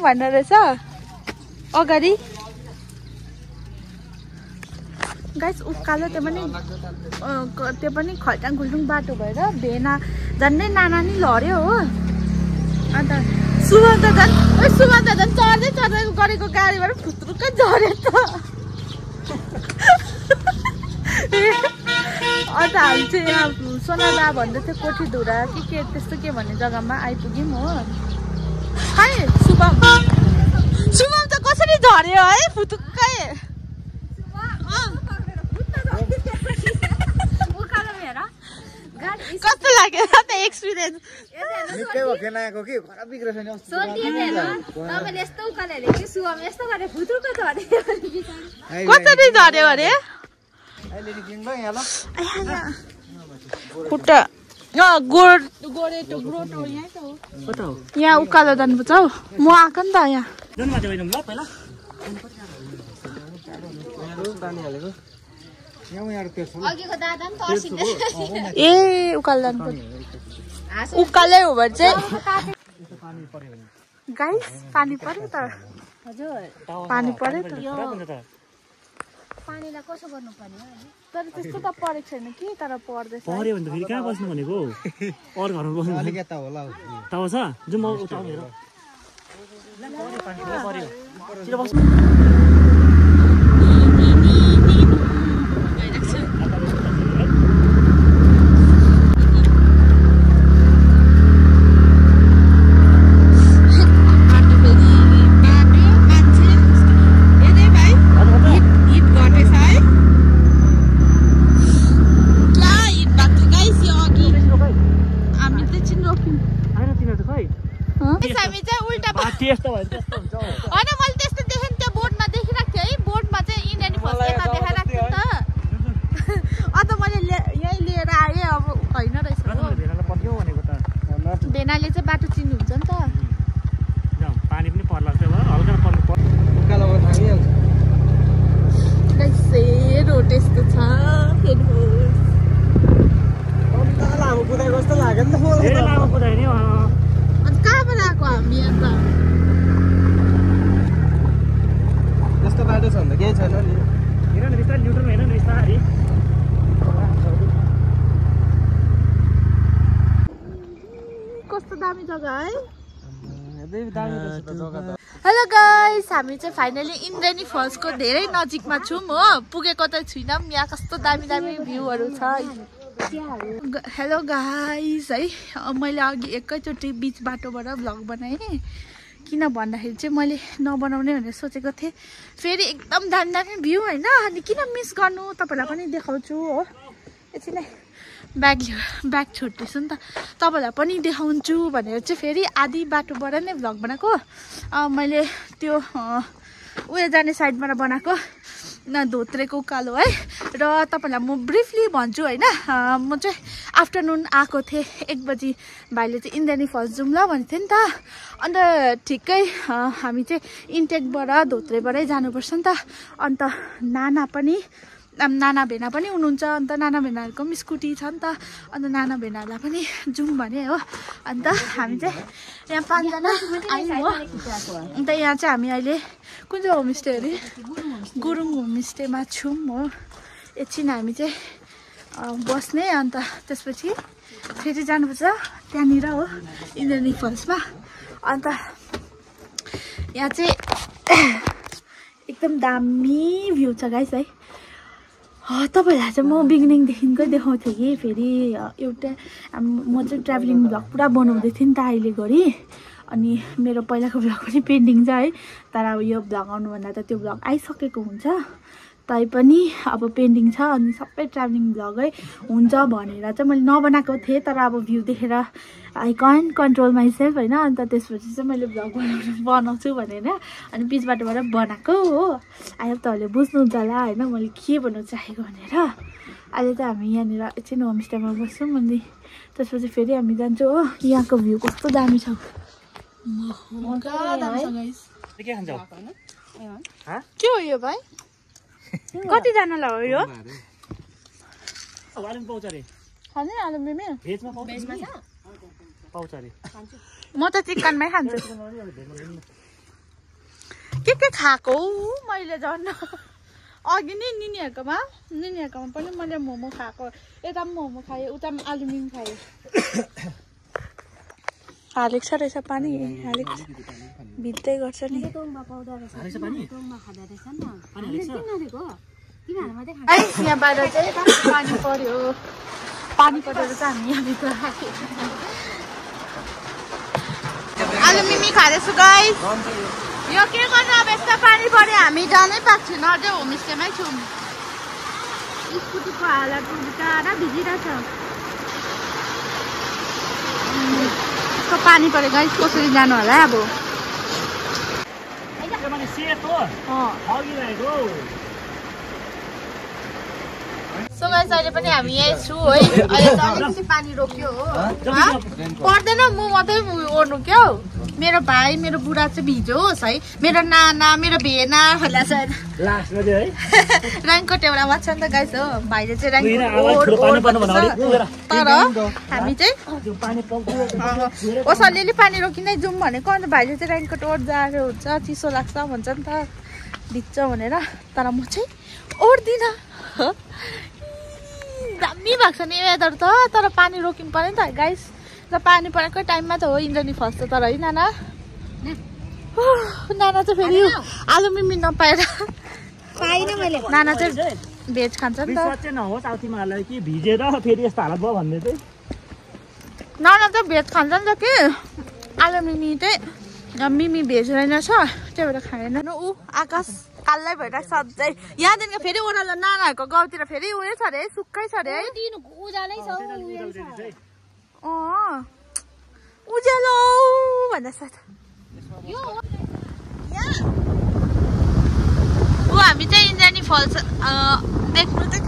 भन्न रहेछ अगाडि गाइस उकालो त्यो पनि खल्टाङ खुल्टुङ बाटो भएर भेना झन्डै नाना नि लड्यो हो अन्त सुमन त झन् चढ्दै गरेको गाडीबाट फुत्रुक्कै झऱ्यो त अन्त हामी चाहिँ यहाँ सोनादा भन्दै थियो कोठीधुरा के त्यस्तो के भन्ने जग्गामा आइपुग्यौँ हो खै शुभम त कसरी झऱ्यो है फुतुक्कै कस्तो लाग्यो त एक्सपिरियन्स निकै भएन आएको कि खराब बिग्रेछ नि तपाईले यस्तो उकालेले के सुम यस्तो गरे फुतुक्कै झर्यो कसरी झऱ्यो अरे अहिले निक्लिन्छ यहाँ ल खुट्टा गोरेटो ग्रोटो यहीँ त हो यहाँ उकालो जानुपर्छ हौ म आएको नि त यहाँ ए उकालो जानुपर्छ उकालै हो भने चाहिँ गाइस पानी पर्यो त हजुर पानी पर्यो त पानीलाई कसो गर्नु पर्ने तर त्यस्तो त परेको छैन कि तर पर्दैछ पर्यो भने त फेरि कहाँ बस्नु भनेको अरू घरमा बस्नु अलिक यता होला तावा छ जाउँ म उता हेर पर्यो बस्नु त्यस्तो भयो त्यस्तो हुन्छ हैन मैले त्यस्तो देखेँ त्यो बोर्डमा देखिरहेको थियो है बोर्डमा चाहिँ इन्डियन फर्स्ट यता देखाइरहेको थियो त अन्त मैले यही लिएर आएँ अब होइन रहेछ भेनालाई पर्थ्यो भनेको त भेनाले चाहिँ बाटो चिन्नुहुन्छ नि त पानी पनि पर्ला त्यो हल्का पर्नु पर्छ उकालोमा थामिहाल्छ रोड यस्तो छ लामो कुदाएको जस्तो लाग्यो नि त धेरै लामो कुदायो नि अन्त कहाँबाट आएको हामी अन्त यस्तो बाटो छ भने त केही छैन नि हेर न बिस्तारै न्युट्रलमा हेर न बिस्तारै कस्तो दामी जग्गा है जग्गा त हेलो गाइस हामी चाहिँ फाइनली इन्द्रेणी फल्सको धेरै नजिकमा छौँ हो पुगेको त छुइनौँ यहाँ कस्तो दामी दामी भ्यूहरू छ हेलो गाइस है मैले अघि एकैचोटि बिच बाटोबाट भ्लग बनाएँ किन भन्दाखेरि चाहिँ मैले नबनाउने भनेर सोचेको थिएँ फेरि एकदम दामी दामी भ्यू होइन अनि किन मिस गर्नु तपाईँलाई पनि देखाउँछु हो एकछिन ब्याग छोड्दैछु नि त तपाईँलाई पनि देखाउँछु भनेर चाहिँ फेरि आधी बाटोबाट नै भ्लग बनाएको मैले त्यो उयो जाने साइडबाट बनाएको धोत्रेको उकालो है र तपाईँलाई म ब्रिफली भन्छु होइन म चाहिँ आफ्टरनुन आएको थिएँ 1 बजी भाइले चाहिँ इन्द्रेणी फल्स जाउँ ल भनेको थियो नि त अन्त ठिकै हामी चाहिँ इन्टेकबाट धोत्रेबाटै जानुपर्छ नि त अन्त नाना भेना पनि हुनुहुन्छ अन्त नाना भेनाहरूको पनि स्कुटी छ नि त अन्त नाना भेनाहरूलाई पनि जाउँ भने हो अन्त हामी चाहिँ यहाँ 5 जना आयौँ हो अन्त यहाँ चाहिँ हामी अहिले कुन चाहिँ होमस्टे अरे गुरुङ होमस्टेमा छौँ हो एकछिन हामी चाहिँ बस्ने अन्त त्यसपछि फेरि जानुपर्छ त्यहाँनिर हो इन्द्रेणी फल्समा अन्त यहाँ चाहिँ एकदम दामी भ्यू छ गाइस है तपाईँलाई चाहिँ म बिगिनिङदेखिकै देखाउँथेँ कि फेरि एउटा म चाहिँ ट्राभलिङ भ्लग पुरा बनाउँदै थिएँ नि त अहिले घरि अनि मेरो पहिलाको भ्लग पनि पेन्डिङ छ है तर अब यो भ्लग आउनुभन्दा त त्यो भ्लग आइसकेको हुन्छ तैपनि अब पेन्डिङ छ अनि सबै ट्राभलिङ भ्लगै हुन्छ भनेर चाहिँ मैले नबनाएको थिएँ तर अब भ्यू देखेर आई कान्ट कन्ट्रोल माइसेल्फ होइन अन्त त्यसपछि चाहिँ मैले भ्लग बनाउँछु भनेर अनि बिच बाटोबाट बनाएको हो अहिले तपाईँहरूले बुझ्नुहुन्छ होला होइन मैले के भन्नु चाहेको भनेर अहिले त हामी यहाँनिर एकछिन होमस्टेमा बस्छौँ अनि त्यसपछि फेरि हामी जान्छौँ हो यहाँको भ्यू कस्तो दामी छ के हो यो भाइ कतिजनालाई हो यो म त चिकनमै खान्छु के खाएको मैले झन् अघि नै निनीहरूकोमा पनि मैले मोमो खाएको यता पनि मोमो खाएँ उता पनि आलुमिम खाएँ हालेको छ रहेछ पानी हालेको छ भिज्दै गर्छ नि यहाँ बाहिर चाहिँ पानी पर्यो पानी परेर चाहिँ हामी यहाँभित्र राख्यौँ आलुमिमी खाँदैछु गाइस यो के गर्नु अब यस्तो पानी पर्यो हामी जानै पाएको छैन अझै होमस्टेमै छौँ स्कुटीको हालत उल्टा भिजिरहेछ यस्तो पानी पऱ्यो गाइस कसरी जानु होला अब सो गाइस अहिले पनि हामी यही छु है अहिले त अलिकति पानी रोक्यो हो पर्दैन म मात्रै ओर्नु क्या हो मेरो भाइ मेरो बुढा चाहिँ भिजोस् है मेरो नाना मेरो भेना होला सर रेनकोट एउटा मात्र छ नि त गाइस हो भाइले चाहिँ रेनकोट तर हामी चाहिँ ओस अलिअलि पानी रोकिँदै जाउँ भनेको अन्त भाइले चाहिँ रेनकोट ओर्दारो हुन्छ चिसो लाग्छ भन्छ नि त भिज्छ भनेर तर म चाहिँ ओर्दिनँ दामी भएको छ नि वेदर त तर पानी रोकिनु पर्यो नि त गाइस र पानी परेको टाइममा त हो इन्द्रनी फल्छ तर है नाना नाना चाहिँ फेरि आलुमिमी नपाएर नाना चाहिँ भेज खान्छ नि त नाना चाहिँ भेज खान्छ नि त कि आलुमिमी चाहिँ मिमी भेज रहेनछ त्यही भएर खाएन ऊ आकाश कालै भइरहेको सधैँ यहाँदेखिको फेरि ओह्रालो नानाहरूको गाउँतिर फेरि उयो छ अरे सुक्खै छ अरे है उज्यालो भन्दा साथ ऊ हामी चाहिँ इन्द्राणी फल्स देख्नु चाहिँ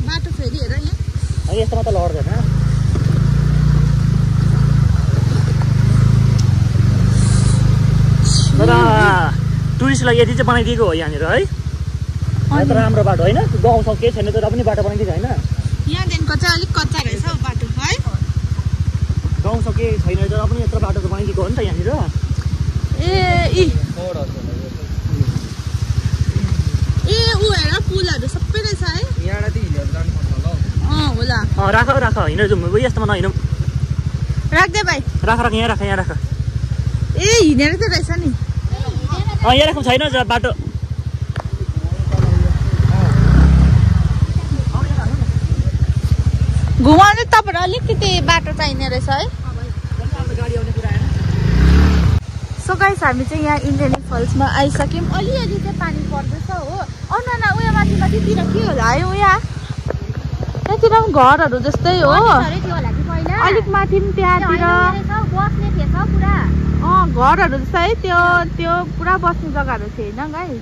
बाटो फेरि हेर यहाँ यस्तोमा त लड्दैन तर टुरिस्टलाई यति चाहिँ बनाइदिएको हो यहाँनिर है राम्रो बाटो होइन गाउँ सब केही छैन तर पनि बाटो बनाइदिएको होइन यहाँदेखिको चाहिँ अलिक कच्चा रहेछ बाटो है गाउँ सब केही छैन तर पनि यत्रो बाटो बनाइदिएको हो नि त यहाँनिर ऊ हेर पुलहरू सबै रहेछ है होला राख हिँडेर जाउँ यस्तोमा नहिँडौँ राख्दे भाइ राख यहाँ राख हिँडेर त रहेछ नि यहाँ राख्नु छैन बाटो घुमाउने तपाईँहरू अलिकति बाटो चाहिने रहेछ है सो गाइस हामी चाहिँ यहाँ इन्द्राणी फल्समा आइसक्यौँ अलिअलि चाहिँ पानी पर्दैछ हो नाना उयो माथितिर के होला है उयो त्यहाँतिर पनि घरहरू जस्तै हो अलिक माथि पनि त्यहाँतिर घरहरू छ है त्यो पुरा बस्ने जग्गाहरू थियो होइन गाइस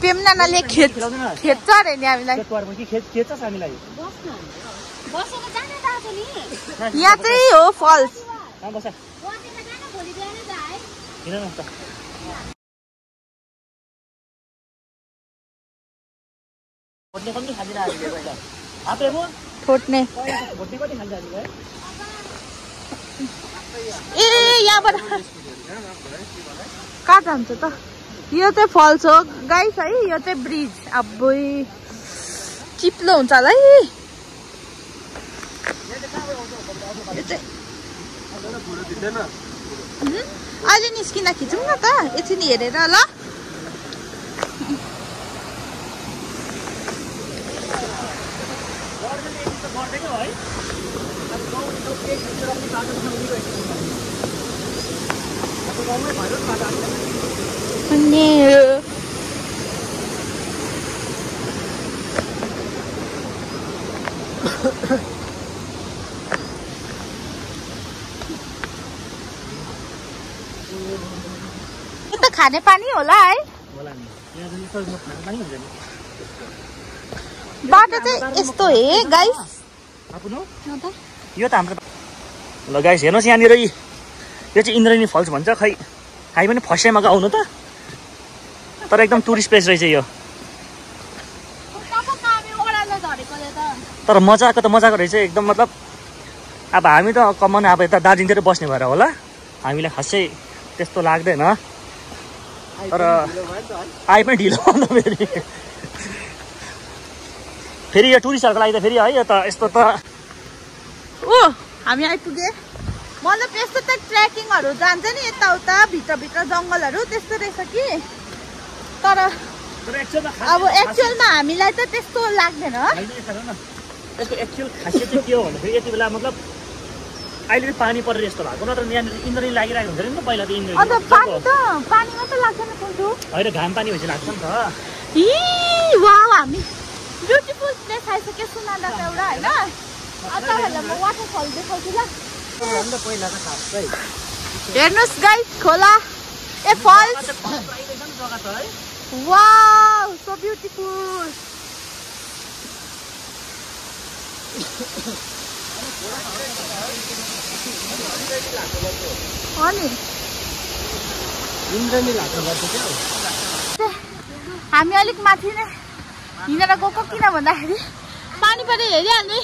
प्रेम नानाले खेच्छ अरे नि हामीलाई यहाँ चाहिँ हो फल्स ठोट्ने यहाँबाट कहाँ जान्छ त यो चाहिँ फल्स हो गाइस है यो चाहिँ ब्रिज अब्बै चिप्लो हुन्छ होला है अहिले निस्किँदा खिचौँ न त एकछिन हेरेर ल त खाने पानी होला है बाटो चाहिँ यस्तो हे गाइस यो त हाम्रो ल गाइस हेर्नुहोस् यहाँनिर यो चाहिँ इन्द्राणी फल्स भन्छ खै हामी पनि फर्स्ट टाइम आउनु त तर एकदम टुरिस्ट प्लेस रहेछ यो तर मजाको रहेछ एकदम मतलब अब हामी त कमन अब यता दार्जिलिङतिर बस्ने भएर होला हामीलाई खासै त्यस्तो लाग्दैन तर आइ पनि ढिलो भन्दा फेरि यो टुरिस्टहरूको लागि त फेरि है यो त यस्तो त हामी आइपुगे मतलब यस्तो त ट्रेकिङहरू जान्छ नि यताउता भित्रभित्र जङ्गलहरू त्यस्तो रहेछ कि तर अब एक्चुअलमा हामीलाई त त्यस्तो लाग्दैन यसको एक्चुअल खासियत चाहिँ के हो भन्दाखेरि यति बेला मतलब अहिले पानी परेर यस्तो भएको नत्र यहाँनिर इन्द्रणी लागिरहेको हुन्छ नि त पहिला त इन्द्रणी अन्त पानी मात्र लाग्छ नि कुन्टु होइन घाम पानी भएपछि लाग्छ नि त वाउ हामी ब्युटिफुल प्लेस आइसक्यो सुनादाको एउटा होइन तपाईँहरूलाई म वाटरफल देखाउँछु ल हेर्नुहोस् गाइस खोला ए फल्स वाउ सो ब्युटिफुल अनि हामी अलिक माथि नै हिँडेर गएको किन भन्दाखेरि पानी परेर हेरिहाल्ने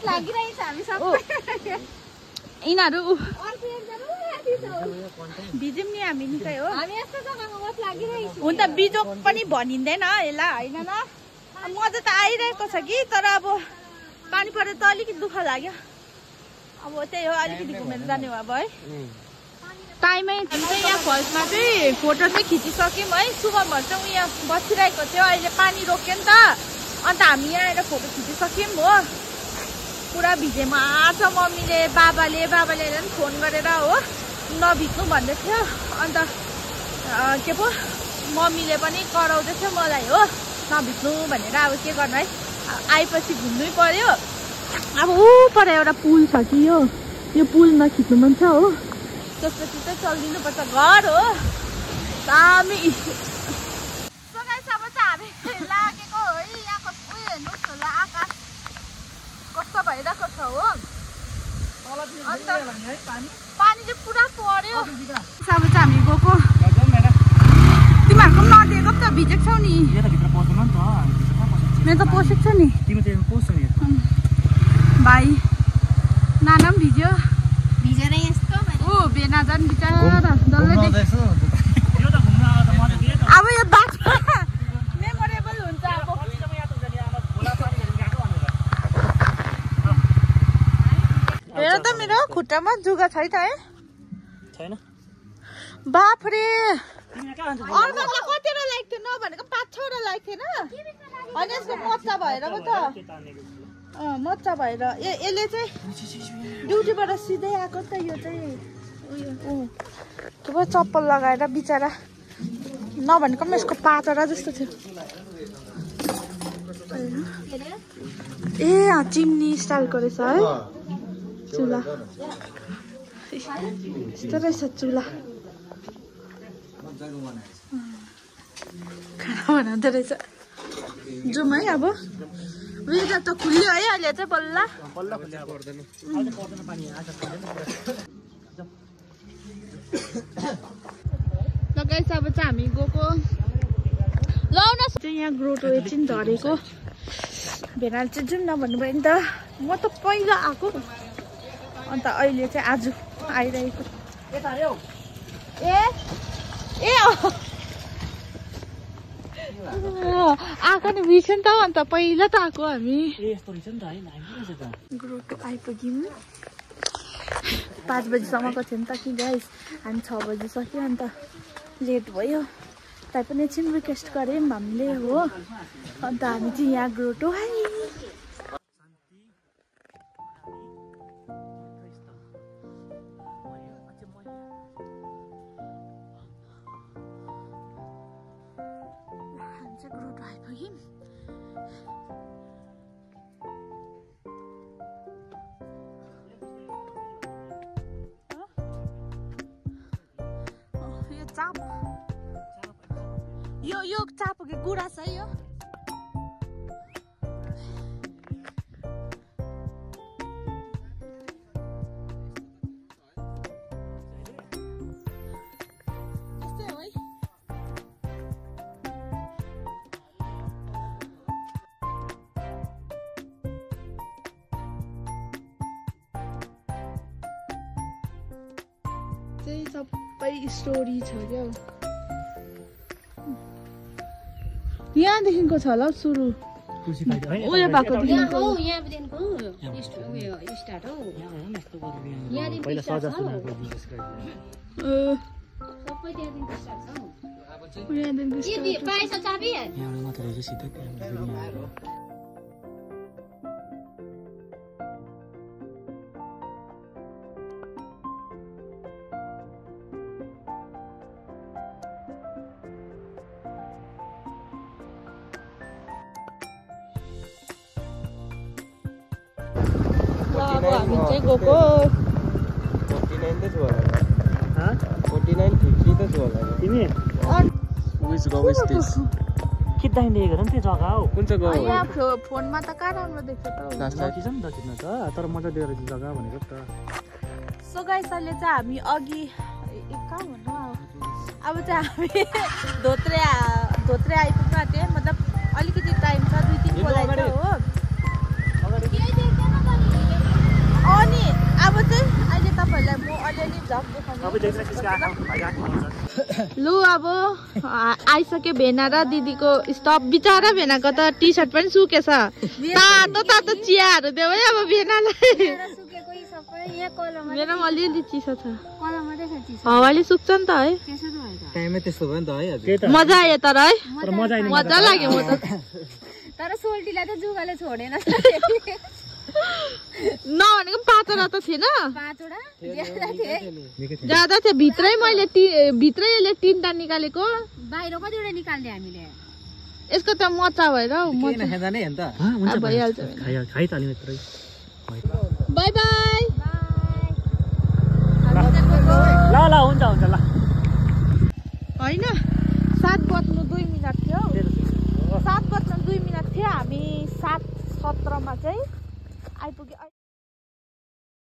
लागिरहेछ हामी सबै यिनीहरू भिजौँ नि हामी निकै हो हामी यस्तो जग्गामा मत लागिरहेछ हुन त बिजोक पनि भनिँदैन यसलाई होइन न मजा त आइरहेको छ कि तर अब पानी परेर त अलिकति दुःख लाग्यो अब त्यही हो अलिकति घुमेर जाने हो अब है टाइमै चाहिँ यहाँ फल्समा चाहिँ फोटो चाहिँ खिचिसक्यौँ है शुभमहरू चाहिँ यहाँ बसिरहेको थियो अहिले पानी रोक्यो नि त अन्त हामी यहाँ आएर फोटो खिचिसक्यौँ हो पुरा भिजेमा छ मम्मीले बाबाले पनि फोन गरेर हो नभिज्नु भन्दै थियो अन्त के पो मम्मीले पनि कराउँदै थियो मलाई हो नभिज्नु भनेर अब के गर्नु है आएपछि घुम्नै पर्यो अब ऊ पर एउटा पुल छ कि यो पुलमा खिच्नु मन छ हो त्यसपछि चाहिँ चलिदिनुपर्छ घर हो दामी अब चाहिँ हामी लागेको है यहाँको उयो हेर्नुहोस् होला आकाश कस्तो भइरहेको छ हो अन्त पानी चाहिँ पुरा पर्यो अब चाहिँ हामी गएको तिमीहरूको पनि नदिएको त भिजेको छौ नि मेरो त पोसेको छ नि भाइ नाना पनि भिज्यो भिजेर यस्तो बेना जान बिचरा डल्लै अब यो बाटो मेमोरेबल हुन्छ अब हेर त मेरो खुट्टामा जुगा छैन है छैन बाफरे अर्कोलाई कतिवटा लाइक थियो नभनेको 5-6 वटा लाइक थिएन अनि यसको मच्चा भएर पो त मच्चा भएर यसले चाहिँ ड्युटीबाट सिधै आएको त यो चाहिँ उयो के पो चप्पल लगाएर बिचरा नभनेको पनि यसको पातरा जस्तो थियो ए चिम्नी स्टाइलको रहेछ है चुला यस्तो रहेछ चुला खाना बनाउँदो रहेछ जाउँ है अब विन्टर त खुल्यो है अहिले चाहिँ बल्ल लगाइस अब चाहिँ हामी गएको लाउन चाहिँ यहाँ ग्रोटो एकछिन झरेको भेनाल चाहिँ जाउँ न भन्नुभयो नि त म त पहिला आएको अन्त अहिले चाहिँ आज आइरहेको ए आएको नि बिर्स्यो नि त अन्त पहिला त आएको हामी ग्रोटो आइपुग्यौँ 5 बजीसम्मको थियो नि त कि गाइस हामी 6 बजी सक्यो अन्त लेट भयो ताइ पनि एकछिन रिक्वेस्ट गऱ्यौँ हामीले हो अन्त हामी चाहिँ यहाँ ग्रोटो आयौँ ग्रोटो आइपुग्यौँ यो चापोके गुराँस है यो यस्तै हो है चाहिँ सबै स्टोरी छ क्या। यहाँदेखिको छ होला सुरु उयो भएको यहाँ हो यहाँदेखिको उयो स्टार्ट हो पहिला सजा सुनाएको सबै त्यहाँदेखिको स्टार्ट छ यहाँदेखिको के पाएछ चाबी यहाँबाट मात्र रहेछ सिधै त्यहाँ अब हामी चाहिँ गएको 49 त छु होला 49 50 त छु होला तिमी Which go is this? के दाइन देखेको र नि त्यो जग्गा हो कुन चाहिँ गाउँ यहाँ फोनमा त कहाँ राम्रो देख्छ त नखिच नि त खिच्न त तर मजा दिएर जग्गा भनेको त सो गाइस अहिले चाहिँ हामी अघि कहाँ भन्नु अब चाहिँ हामी धोत्रे आइपुग्नु आँट्यो मतलब अलिकति टाइम छ 2-3 बोलाइ हो अनि अब चाहिँ अहिले तपाईँहरूलाई म अलिअलि झक देखाउँछु लु अब आइसक्यो भेना र दिदीको स्टप बिचारा भेनाको त टी सर्ट पनि सुकेछ तातो चियाहरू देऊ है अब भेनालाई मेरो पनि अलिअलि चिसो छ हावाले सुक्छ नि त है टाइमै त्यस्तो भयो नि त है मजा आयो तर है मजा लाग्यो म त तर सोल्टीलाई त जुगाले छोडेन नभनेको 5 वटा त थिएन 5 वटा ज्यादा थियो भित्रै मैले भित्रै यसले 3टा निकालेको बाहिर कतिवटा निकाल्ने हामीले यसको त मचा भएर भइहाल्छ खाइहाल्यो यत्रै बाई बाई ल हुन्छ ल होइन 7 बज्नु 2 मिनट थियो 7 बज्नु 2 मिनट थियो हामी 7:17 मा चाहिँ आइपुग्यो।